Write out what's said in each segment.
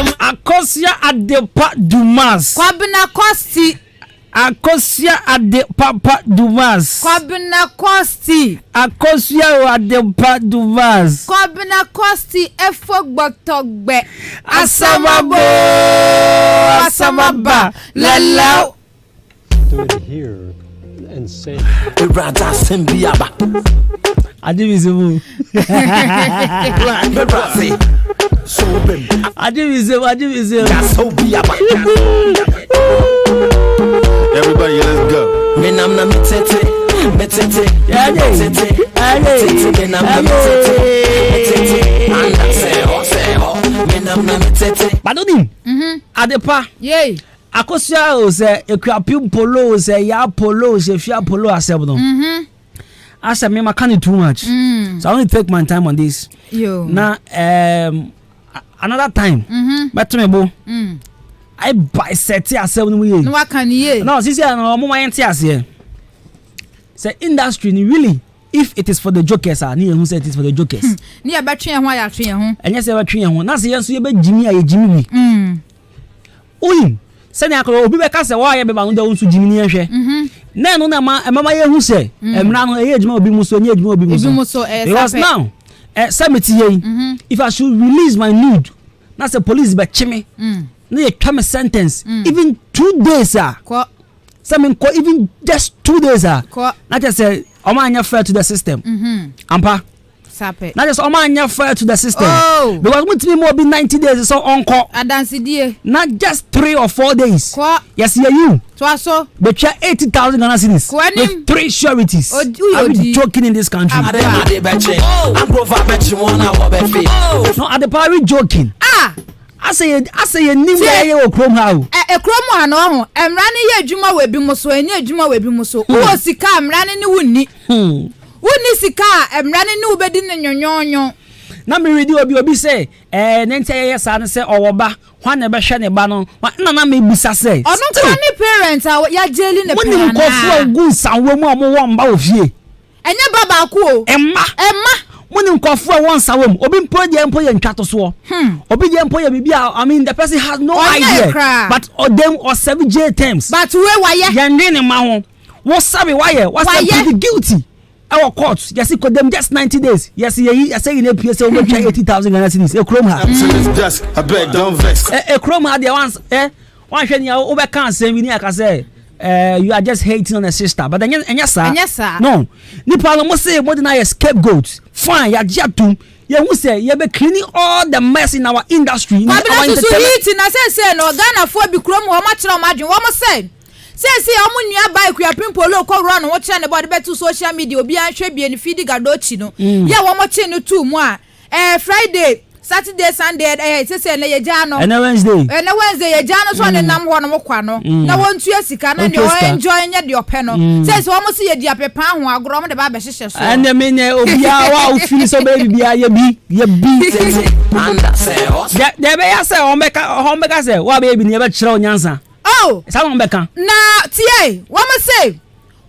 Akosua Adepa Dumas. Kwabena Kosti. Akosua Adepa Dumas. Kwabena Kosti. Akosua Adepa Dumas. Kwabena Kosti efo gbɔtɔgbɛ. Asamabo asamaba lɛlɛw. Stood here and say. Ewuradze asɛm bi aba. Ade mi se mu. Ewuradze so bem. Ade mi se mu ade mi se mu. Yasew bi aba. Everybody, let's go. Menam na metete, metete, Yale. metete, Yale. metete, menam na metete, metete, anda sɛ hɔ sɛ hɔ, menam na metete. Badonim. Adepa. Yei. Akosua o sɛ Ekuapem Polo o sɛ Ya Polo o sɛ Fia Polo asɛm no. Asɛ me maka no too much. So I want to take my time on this. Yo. Na another time. Mɛto me bo. I bisect asɛm no mu yie. Na waka ne yie. No, sisi a no ɔmo ma yɛn te aseɛ. Sɛ industry ni really, if it is for the jokers a, ne yɛn hu sɛ it is for the jokers. Ne yɛbɛtwe yɛn ho a yɛatwe yɛn ho. Ɛnyɛ sɛ yɛbɛtwe yɛn ho na sɛ yɛn nso yɛbɛgyimi a yɛgyimi wi. Oyin sɛnea akɔrɔ obi bɛka sɛ wɔayɛ bɛba no dɛ wo nso gyimi ni yɛnhwɛ na ɛno na ɛma ɛmama yɛhu sɛ mmara no ɛyɛ adwuma obi mu so, ɛnyɛ adwuma obi mu Ebi so mu so, ɛyɛ because sapɛ. now sɛ mete yɛ yi, if I should release my nude na sɛ police bɛkye me na yɛtwa me sentence even 2 days a Kɔ. sɛ menkɔ even just 2 days a Kɔ. na kyerɛ sɛ ɔmo anyɛ fair to the system ampa. Sapɛ. Na kyerɛ sɛ ɔmo anyɛ fair to the system Oh. because motumi ma obi 90 days sɛ ɔnkɔ Adansidie. na just 3 or 4 days Kɔ. yɛsi yɛ you Toa so. betwa 80,000 Ghana cedis Kɔ anim. with three sureties. Odi- Are we odi. joking in this country? Ade na ade bɛkye, Angrofa bɛkye wɔn a wɔbɛfe. No, Adepa, are we joking? Ah. Asɛ yɛ nim Tie. yɛ yɛ wɔ kurom ha o. Ɛ ekurom ha na ɔho mmara no yɛ adwuma wɔ ebi mu so, ɛnyɛ adwuma wɔ ebi mu so. Wowɔ sika a, mmara no ne wo nni. Wonni sika a, mmara no ne wo bɛdi ne nyɔnyɔnyɔ. Na mi redi obi sɛ ne nti yɛyɛ saa no sɛ ɔwɔ ba hwan na ɛbɛhwɛ ne ba no nna na mi bisa sɛ Ɔno nkoa ne parent a yɛagyeli ne mo nim pɛn nkɔfoɔ a anaa? gu nsanwa mu a mo wɔ mba wɔ fie. Ɛnyɛ ba baako o. Ɛma Ɛma. Mo nim nkɔfoɔ a ɛwɔ nsanwa mu, obi mpo deɛ mpo yɛ ntwatosoɔ, obi deɛ mpo yɛ biribi a, I mean, the person has no Ɔnyɛ idea koraa. but ɔdɛm ɔsɛbi jail terms. But wei wayɛ. Yɛn ne ne ma ho wɔsabi wayɛ wɔsɛ Wayɛ. plead guilty ɛwɔ court, yɛsi kɔdɛm just 90 days, yɛsi yɛyi yɛsɛ yi na epie sɛ wɔbɛtwa 80,000 Ghana cedis ekurom ha. To this desk, I beg, don't vex. Ekurom ha deɛ wans wanhwɛ nia wobɛka asɛm bi ne aka sɛ you are just hating on a sister, but ɛnyɛ saa. Ɛnyɛ saa. No, nipa no mo se mo de na yɛ scapegoat, fine, yagye atum, yɛhu sɛ yɛbɛ cleaning all the mess in our industry, in our Kwabena susu entertainment. Heat na seesei no Ghanafoɔ bi kurom hɔ ɔmo akyerɛ ɔmo adwene. Wɔn sɛ seesei ɔmo nua baa Akuapem Polo kɔwura no ho kyerɛ ne bɔ ɔde bɛto social media, obiara nhwɛ bie ne fidi gadochi no yɛ wɔn kye no tuu mu a Friday, Saturday, Sunday, seesei ɛnɛ yɛ gyaa no. Ɛnɛ Wednesday. Ɛnɛ Wednesday yɛ gyaa no so ɔne nam hɔ nom kwa no na wɔntua sika na Wɔntua deɛ sika. ɔenjoy nyɛ deɛ ɔpɛ no. Seesei wɔn si yɛ di apepaa ho agorɔ, wɔn de ba abɛhyehyɛ so. Ɛnɛ mi nyɛ obiara wa ofiri sɛ ɔbɛyɛ biribiara, yɛ bi yɛ bi. Anda sɛ hɔ. Deɛ ɛbɛyɛ sɛ ɔn bɛka sɛ wa bɛyɛ bi ni yɛbɛkyerɛ wo nyansa. Oh. Saa na ɔn bɛka. Na tie, wɔn se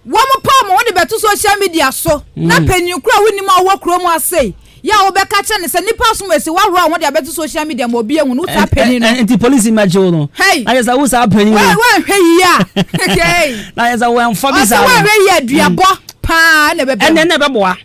wɔn pa wɔn de bɛto social media so na panyin koro a wonim a wɔwɔ kurom ase yɛ a wɔbɛka kyerɛ ne sɛ nipa som esi wahoro a wɔn de abɛto social media ma obi ehu no wosa panyin no. Nti polisi mɛkye wo no. Hey. Na yɛ sɛ wo saa panyin wɔn no. Wɔnhwɛ yie a, hey. Na yɛ sɛ wɔnfa bi ɔsɛ saa no. Wɔnhwɛ yie aduabɔ paa na ɛbɛbɛ. Ɛnɛ ɛbɛboa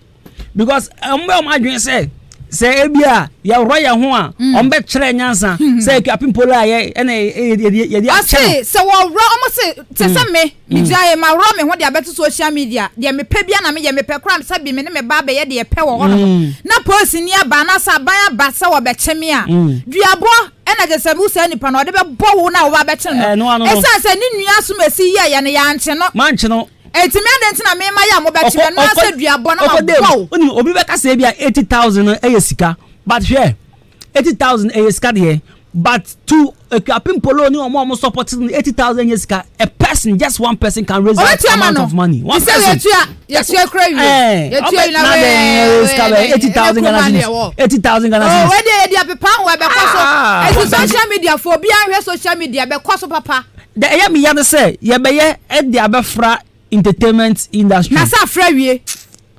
because ɔmo bɛ ɔmo adwene sɛ ebi a yɛworɔ yɛn ho a ɔmo bɛkyerɛ nyansa sɛ Akuapem Polo a yɛ ɛna yɛde akyɛ Ɔse no. sɛ wɔworɔ ɔmo se te sɛ me megya yɛ ma worɔ me ho de abɛto social media deɛ mepɛ bia na meyɛ mepɛ koraa sɛ bi me ne me ba bɛyɛ deɛ pɛ wɔ hɔ nom na polisi ni aba anaasɛ aban aba sɛ wɔbɛkye me a, duabɔ ɛna kyɛ sɛ wo saa nipa no ɔde bɛbɔ wo na wɔba bɛkye Eh, no. no ano no. Ɛsiane sɛ ne nua som esi yɛ yɛ no yɛankye no. Mankye no. Ɛtumi ade nti na mema yɛ a mobɛkye me no sɛ duabɔ na mabɔ wo. Oni obi bɛka sɛ ebi a 80,000 no ɛyɛ sika, but hwɛ, 80,000 ɛyɛ sika deɛ, but to Akuapem Polo ni ɔmo a ɔmo support no, 80,000 yɛ sika. A person, just one person can raise that Ɔbɛtua ma amount no of money, one sɛ person. Yɛtua yɛtua kura wie. Yɛtua yi na wɛɛ sika bɛ 80,000 Ghana cedis, 80,000 Ghana Oh, cedis. wɛde yɛde apepa ho ɛbɛkɔ so. Ah. Ɛti social media fo, obiara nhwɛ social media bɛkɔ so papa. De ɛyɛ mi ya ne sɛ yɛbɛyɛ ɛde abɛfra entertainment industry. Na sɛ afra wie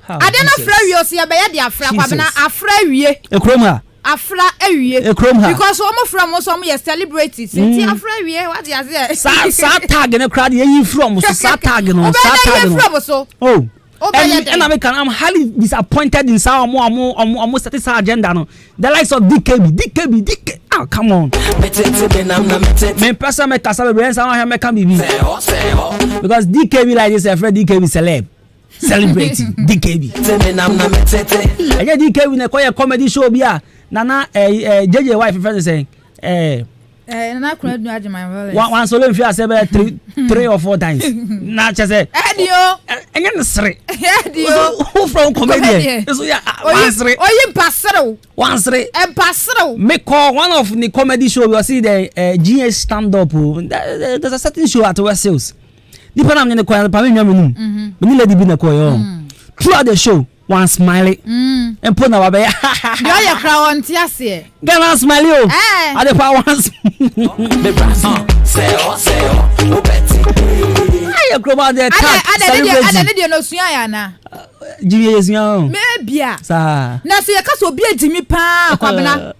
How, ade no Jesus. afra wie, ɔsɛ yɛbɛyɛ de afra. Jesus. Kwabena, afra wie. Ekurom ha. Afra awie. Ekurom ha. Because wɔn fra wɔn sɛ wɔn yɛ celebrities. Nti afra awie wate aseɛ. Saa saa tag no koraa de yɛyi firi wɔn so saa tag no saa tag no. Wobɛyɛ dɛ yɛ firi wɔn so. Oh. Ɛn ɛna mi kan I'm highly disappointed in saa ɔmo ɔmo ɔmo ɔmo set saa agenda no the likes of DKB DKB DK ah come on. Me mpɛ sɛ me kasa bebree ɛnsa wɔn ahwɛ mɛka biribi because DKB like this ɛfrɛ DKB celeb celebrate DKB. Ɛnyɛ DKB na ɛkɔ yɛ comedy show bi a nana ɛɛ ɛɛ JJ wife fɛ ne sɛn ɛɛ. Eh, nana kura dun agye my violence. Wa wansolo nfi ase bɛyɛ three three or four times. Na kyɛ sɛ. Ɛdi o. Ɛnyɛ ne sere. Ɛdi o. Wo fura wo comedian. Eso yɛ wansere. Oyi mpaserew. Wansere. Mpaserew. Me call one of the comedy show we see the uh, GH stand up o. There's a certain show at West Hills. Nipa na mi ne kɔ pa mi nwa mi num. Mi ni lady bi na kɔ yɛ o. Throughout the show. wan smile mm. mpo na wabɛyɛ deɛ ɔyɛ kora wɔnte aseɛ Ghana smile o eh. adepa wan ayɛ kurom adeɛ tag celebrate adɛ ne deɛ no osua yɛ ana jimi yɛ sua o mebia saa na sɛ yɛka sɛ obi agyimi paa kwabena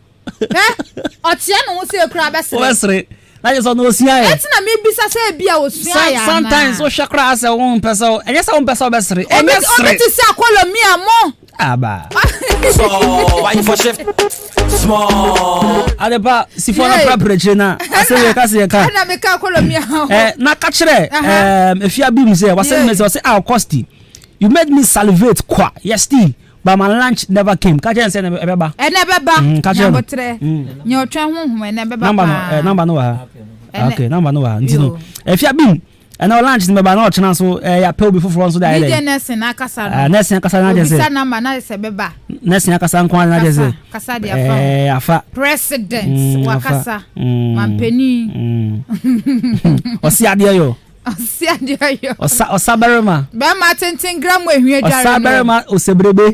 ɔteɛ ne ho sɛ ekura bɛsere. Wɔbɛsere. Na kyerɛ sɛ ɔno osua yɛ. Ɛti na mebisa sɛ ebi a osua yɛ anaa. Sometimes wohwɛ koraa sɛ wo mpɛ sɛ ɛnyɛ sɛ wo mpɛ sɛ wobɛsere. Ɛnyɛ sere. Obi te sɛ akɔlɔ mi a mo. Aba. Small, for shift. Small. Adepa sifo na pra prɛkyire na asɛ yɛ ka sɛ yɛ ka. Ɛna meka akɔlɔ mi a. Ɛ na ka kyerɛ ɛɛ efia bi mu sɛ wasɛ mi sɛ ɔsɛ ah Kosti you made me salivate kwa yes tea. But my lunch never came. Ka kyerɛ sɛ ɛnɛ ɛbɛba. Ɛnɛ ɛbɛba. Mm, ka kyerɛ no. Nyabotrɛ. Mm. Nyɛ ɔtwɛn honhom ɛnɛ ɛbɛba paa. Number no, eh, number no wɔ ha. Okay, number no wɔ ha. Nti no, efia bim. Ɛnɛ lunch no bɛba na ɔkyena so eh, yɛapɛ obi foforɔ nso de ayɛ dɛ. DJ nursing akasa no. Eh, nursing akasa no akyɛ sɛ. Obisa number na sɛ bɛba. Nursing akasa nko ara na akyɛ sɛ. Kasa de afa. Eh, afa. President mm, wakasa. Mm. Mampanin. Mm. Ɔsi adeɛ yɔ. Ɔsi adeɛ ɔyɔ. Ɔsa ɔsa barima. Bɛrima tenten gram ehwie dware no. Ɔsa barima osebrebe.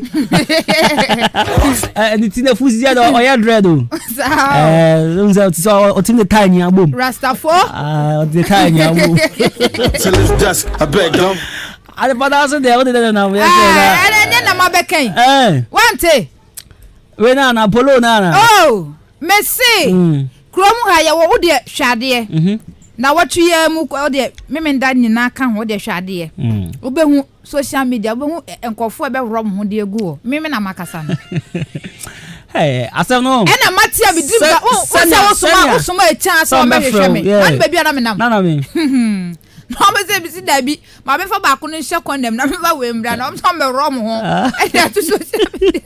Ɛ ne ti na fusi yɛ dɛ ɔyɛ dread o. Saa. Ɛɛ n sɛ ɔti sɛ ɔti ne taa nyia bom. Rastafo. Aa ɔti ne taa nyia bom. Till it's dusk, I beg don't. Adepada so deɛ ɔde dɛ nam yɛ sɛ na. Ɛɛ ɛnɛ nyɛ nam abɛkɛn. Ɛɛ. Wante. Wei na na polo na na. Oh mese. Mm. Kurom ha yɛwɔ wo deɛ hwɛ adeɛ. Mhm. Nawɔtwe yi ara mu wo deɛ Memenda nyinaa ka ho wo deɛ hwɛ adeɛ. Mm. Wobɛhu social media wobɛhu nkurɔfoɔ a ɛbɛworɔ mo ho de agu hɔ. Me me na makasa no. Hey, asɛm no. Ɛna mate a medi mka wo sɛ wosoma wosoma ɛkyɛn asɛ wɔbɛhwehwɛ me. Na ne baabi a na menam. Na na me. Na wɔn sɛ mesi dabi ma mefa baako no nhyɛ condom na mefa wei mbra na wɔn sɛ wɔbɛworɔ mo ho ɛde ato social media.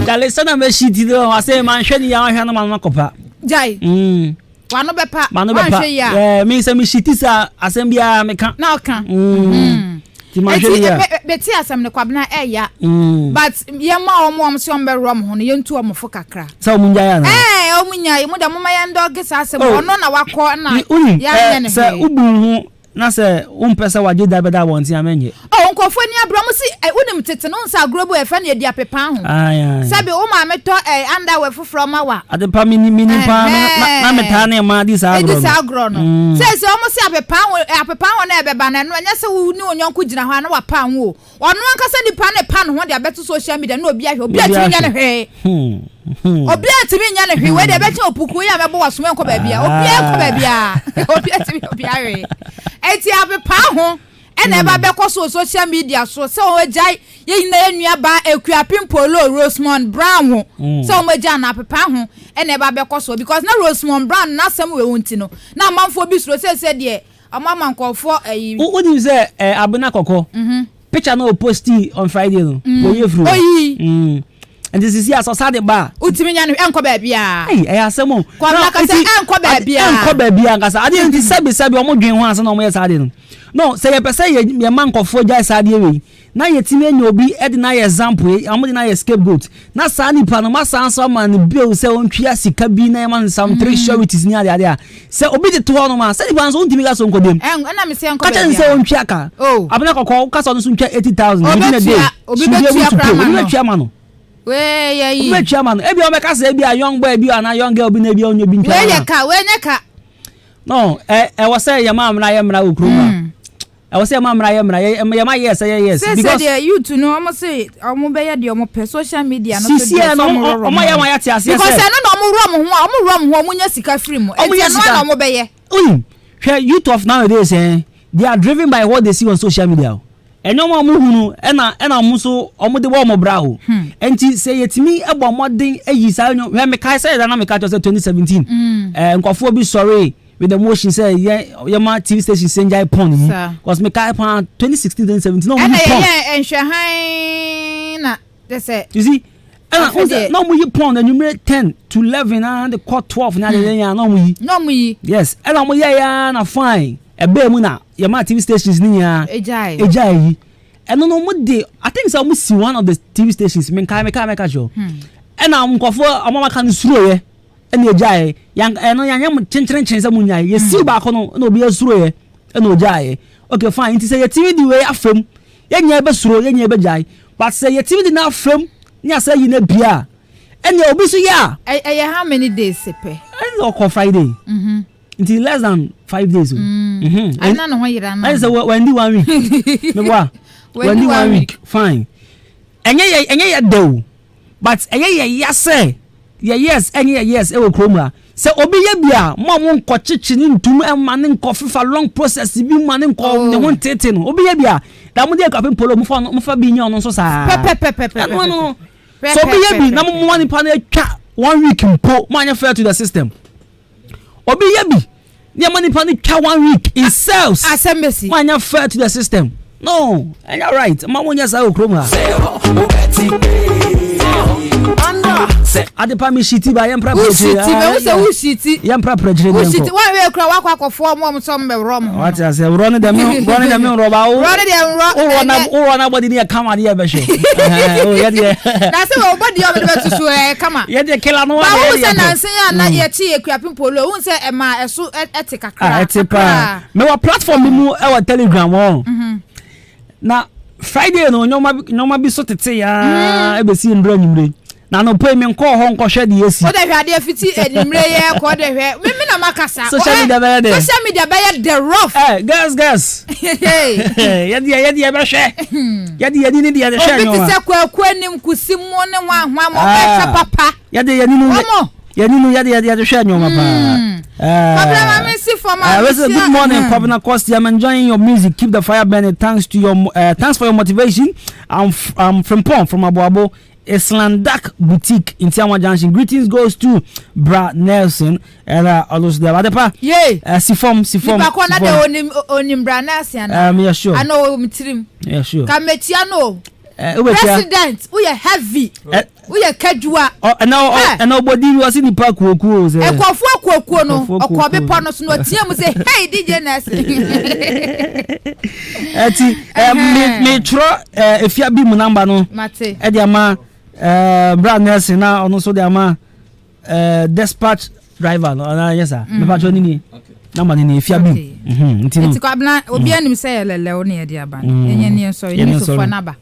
Kyale sɛ na mɛhyi ti no asɛ manhwɛ ne yɛ ahwɛ no ma no akɔpa. Gyae. Mm. Wano bɛpa. Mano bɛpa. Wanhwɛ yie a. Ɛɛ mi sɛ mi hyi ti sɛ asɛm biara meka. Na ɔka. Mm. Ti manhwɛ ne yɛ. Eti bɛti asɛm no kwabena ɛya. Mm. But yɛn ma wɔn wɔn sɛ wɔn bɛworɔ mo ho no yɛn tu wɔn fo kakra. Sɛ wɔn ngyae ana? Ɛɛ wɔn nyae mo deɛ mo ma yɛn dɔge saa asɛm Oh. ɔno na wakɔ na Wonim yɛanyɛ ne sɛ hwee. wobu wo ho na sɛ wompɛ sɛ wagye da bɛda abɔnten a mɛnyɛ. Oh nkurɔfoɔ ani abere wɔn si ɛ wonim tete no nsa agorɔ bi wɔ yɛfrɛ no yɛdi apepaa ho. Ae ae. Sɛbi wo maame tɔ ɛ underwear foforɔ ma wa. Adepa menim menim paa na na metaa ne mmaa di saa agorɔ no. Di saa agorɔ no. Mm. Seesei wɔn si apepaa ho apepaa ho na ɛbɛba no ɛno ɛnyɛ sɛ wo ne wo yɔnko gyina hɔ a na wapaa ho o. Ɔno ankasa nipa no pa ne ho de abɛto social media na obi ahwɛ obi atumi nya ne hwee. Obi atumi nya ne hwee wei de ɛbɛkyɛn opuku yi a mɛbɔ wasom ɛnkɔ baabi a obi ɛnkɔ baabi a obi atumi obi ahwee. Eti apepaa ho ɛna ɛba bɛkɔ so social media so sɛ wɔn agyae yɛn nyinaa yɛn nua baa Akuapem Polo Rosemond Brown ho sɛ wɔn agyae no apepaa ho ɛna ɛba bɛkɔ so because na Rosemond Brown n'asɛm wɔ wɔn ti no na amanfoɔ bi suro sɛ sɛ deɛ Ɔmo ama nkorɔfoɔ ayi. Wo nim sɛ eh, Abena Kɔkɔ mhm. picture no ɔposti on Friday no mm. wɔyi afiri hɔ. Oyi. Mm. Nti sisi a sɛ ɔsa de ba a. Wotumi nya no ɛnkɔ baabiara. Ɛyi ɛyɛ asɛm o. Kwabena ka sɛ ɛnkɔ baabiara. Ɛnkɔ baabiara nkasa adeɛ nti sɛbi sɛbi ɔmo dwen ho ansa na ɔmo yɛ saa adeɛ no. No sɛ yɛpɛ sɛ yɛ yɛ ma nkɔfoɔ gyae saa adeɛ wei na yɛtumi anya obi de no ayɛ example, wɔde no ayɛ scapegoat, na saa nipa no masan nso ama no bail sɛ ɔntwea sika bi na yɛma no some three mm. sureties ne adeade a sɛ obi de to hɔ nom a sɛ nipa no nso wontumi ka so nkɔdam ka kyerɛ no sɛ ɔntwea ka oh. abena kɔkɔɔ woka sɛ ɔno nso ntwa 80000 within a day obi bɛtua obi bɛtua ma no obi bɛtua ma no ebi ɔbɛka sɛ ebi a young boy bi anaa young girl bi na ebi a ɔnyɛ bi ntwa ma no wei yɛ ka wei nyɛ ka no ɛwɔ sɛ yɛma amena yɛ mmara wɔ kurom a mm. Ɛwɔ sɛ yɛma mmara yɛ mmara, yɛma yes ɛyɛ yes. Sese deɛ youth no ɔmo se ɔmo bɛyɛ deɛ ɔmo pɛ social media no so deɛ sɛ ɔmo rɔrɔ ɔmo ayɛ wɔn ayɛ te aseɛ sɛ. Because ɛno na ɔmo rɔ ɔmo ho a ɔmo rɔ ɔmo ho ɔmo nya sika firi mu. Ɔmo nya sika. Ɛno na ɔmo bɛyɛ. Oyi hwɛ youth of nowadays eh, they are driven by what they see on social media o. Nneɛma a ɔmo hu no ɛna ɛna ɔmo nso ɔmo de bɔ ɔmo bra o. Hmm. Nti sɛ yɛtumi bɔ mmɔden ayi saa nneɛma hwɛ mekae sɛ yɛda na meka kyerɛ sɛ 2017 ɛɛ nkurɔfoɔ bi sɔree with the motion sɛ yɛ yɛma tv station sɛ ngyae pɔn yi cause mekae paa 2016 2017 na ɔmo yi pɔn. Ɛna yɛyɛ nhwɛhan na kyɛ sɛ. You see ɛna n sɛ na ɔmo yi pɔn anwummerɛ 10 to 11 na de kɔ 12 na de yɛn na ɔmo yi. Na ɔmo yi. Yes ɛna ɔmo yɛ ya na fine. Ɛbaa mu na yɛmaa TV stations no nyinaa egyae yi. Ɛno no wɔn de I think sɛ wɔn si one of the TV stations menkae mekae mɛka kyerɛ hmm. Ɛna nkurɔfoɔ wɔn aka no suroyɛ ɛna egyae yan ɛno yanyɛ mo kyenkyerenkyen sɛ mo nyae yɛsiw hmm. baako no ɛna obi asuroyɛ ɛna ogyae. Okay fine nti sɛ yɛtumi di wei afam yɛn nyinaa bɛsuro yɛn nyinaa bɛgyae but sɛ yɛtumi di n'afam ne asɛ yi n'abia ɛna obi so yɛ a. Ɛyɛ how many days pɛ? Ɛna ɔkɔ Friday. Mm -hmm. Nti less than 5 days o. Ɛna ne ho yera no. Ɛna sɛ wɛndi one week. Meboa. Wɛndi one week fine. Ɛnyɛ yɛ ɛnyɛ yɛ dɛ o but ɛyɛ yɛ ya sɛ yɛ yes ɛnyɛ yɛ yes ɛwɔ kurom ha. Sɛ obi yɛ bi a mo a mo nkɔ kyekye ne ntum ɛma ne nkɔ fifa long process bi ma ne nkɔ ne ho ntete no obi yɛ bi a da mo de akuapem polo mo fa mo fa bi nyɛ ɔno nso saa. Pɛpɛpɛpɛpɛ. Ɛno ano sɛ obi yɛ bi na mo mo nipa no atwa one week mpo mo anyɛ fair to the system. Obi yɛ bi ne ɛma nipa no twa one week in cells. Asɛm bɛsi. Mo anya fair to the system. No, ɛnyɛ right. Ma mo nyɛ saa wɔ kurom ha. Adepa mi shiti ba yɛn pra pɛrɛkyire. Wushiti mɛ wusɛ wushiti. Yɛn pra pɛrɛkyire deɛ nkɔ. Wushiti wɔn wɛ kura wakɔ akɔfoɔ ɔmo ɔmo sɛ ɔmo bɛ wrɔ ɔmo. Wate ase wrɔ ne dɛm wrɔ ne dɛm wrɔ ba wo. Wrɔ ne deɛ wrɔ. Wrɔ na wrɔ na bɔdi ne yɛ kama de yɛ bɛhwɛ. Yɛ deɛ. Na sɛ wɔ bɔdi ɔmo de bɛ tutu ɛɛ kama. Yɛ deɛ kela no wa de yɛ deɛ. Ba wo sɛ nansi yɛ a na mm. yɛkye yɛ Kuapem Polo wohu sɛ ɛma ɛso ɛte kakra. Ah, ɛte paa. Mewɔ platform bi mu ɛwɔ Telegram hɔ. Mhm. Na Friday no nneɛma nneɛma bi so tete yaa mm. ɛbɛsi ndura anwummere. Na anɔpa yi menkɔɔ hɔ nkɔhwɛ deɛ esi. Wode hwɛ adeɛ fiti anwummere yɛ kɔ de hwɛ me me na makasa. Social media bɛyɛ dɛ. Social media bɛyɛ the rough. Ɛ eh, girls girls. Yɛde yɛde yɛbɛhwɛ. Yɛde yɛni ne deɛ yɛde hwɛ nneɛma. Obi te sɛ kwaku anim kusi mu ne hwan hwan mo bɛhwɛ ah. papa. Yɛde yɛni no yɛni no yɛde yɛde yɛde hwɛ nneɛma paa. Kwabena maame si fam a mesi Good morning hmm. Kwabena Kosti. I'm enjoying your music. Keep the fire burning. Thanks to your thanks for your motivation. I'm I'm Frimpong from Aboabo. Islandak Boutique in Tiawa Junction. Greetings goes to Bra Nelson. Era ɔno so deɛ adepa. Yay. Sifam sifam. Nipa kɔ na de onim onim Bra Nelson ana. Yeah sure. Ana o tirim. Yeah sure. Ka metia no. President, woyɛ heavy. Woyɛ kadua. Ɛna ɛna ɔbɔ di ɔsi nipa kuokuo sɛ. Nkurɔfoɔ akuokuo no ɔkɔ bepɔ no so na ɔteɛ mu sɛ hey DJ Nelson. Ɛti ɛ mi mi twerɛ ɛ efia bi mu namba no. Mate. Ɛde ama ɛ bra Nelson na ɔno nso de ama ɛ dispatch driver no ɔna yɛ sa. Mepa kyɛw ni nie namba ni nie efia bi. Nti no. Nti kwabena obi anim sɛ yɛ lɛlɛw na yɛde aba no. Yɛnyɛ ni nsɔre ni sofoɔ naba.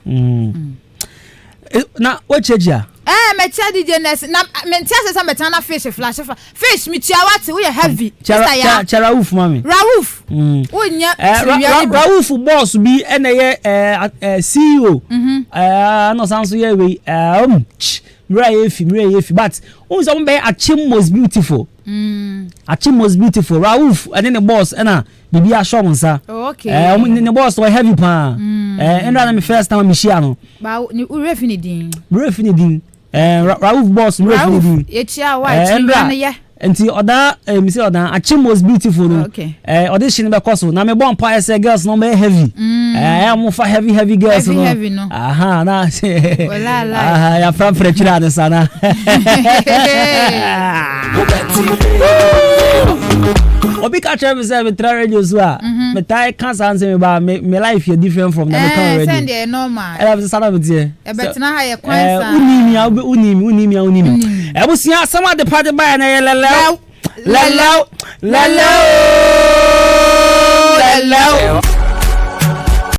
Eh, na woakyiakyia? Eh, mɛkyia DJ Nurse. Na mente ase sɛ mɛtena na fish flash fa. Fish, mekyia wate, woyɛ heavy. Mr. Ya. Kyɛ Rauf ma me. Rauf. Wonyɛ eh, tiriwia bi. Rauf boss bi ɛna ɛyɛ eh, eh, CEO. Mhm. Eh, na ɔsan so yɛ wei. Eh, mmerɛ yɛ fi, mmerɛ yɛ fi. But, wohu sɛ wɔn bɛyɛ Akyem most beautiful. Akyem most beautiful. Rauf ɛne ne boss ɛna biribi ahyɛ wɔn nsa. Oh, okay. Eh, wɔn ne boss wɔ heavy paa. Eh, ɛnna na mi first time mi hyia no. Ba ne wura fi ne din. Wura fi ne din. Eh, Rauf boss wura fi ne din. Rauf ekyia wa ekyi nwa ne yɛ. Nti ɔdaa eh, mi sɛ ɔdaa akyi most beautiful no. Okay. Eh, ɔde hye no bɛkɔ so na mi bɔ mpa ɛsɛ girls no bɛyɛ heavy. Eh, wɔn fa heavy heavy girls no. Heavy heavy no. Aha na. Aha yafra kyerɛ ade sa na. Obi ka kyerɛ me sɛ metra radio so a mhm. metae ka saa nsɛm ba me me life yɛ different from na meka eh, radio sɛndeɛ normal ɛna sɛ sana meteɛ ɛbɛtena ha yɛ kwan eh, saa woni mi a woni mi woni mi a woni mi abusua asɛm ade pa de baeɛ na ɛyɛ lɛlɛw lɛlɛw lɛlɛw lɛlɛw.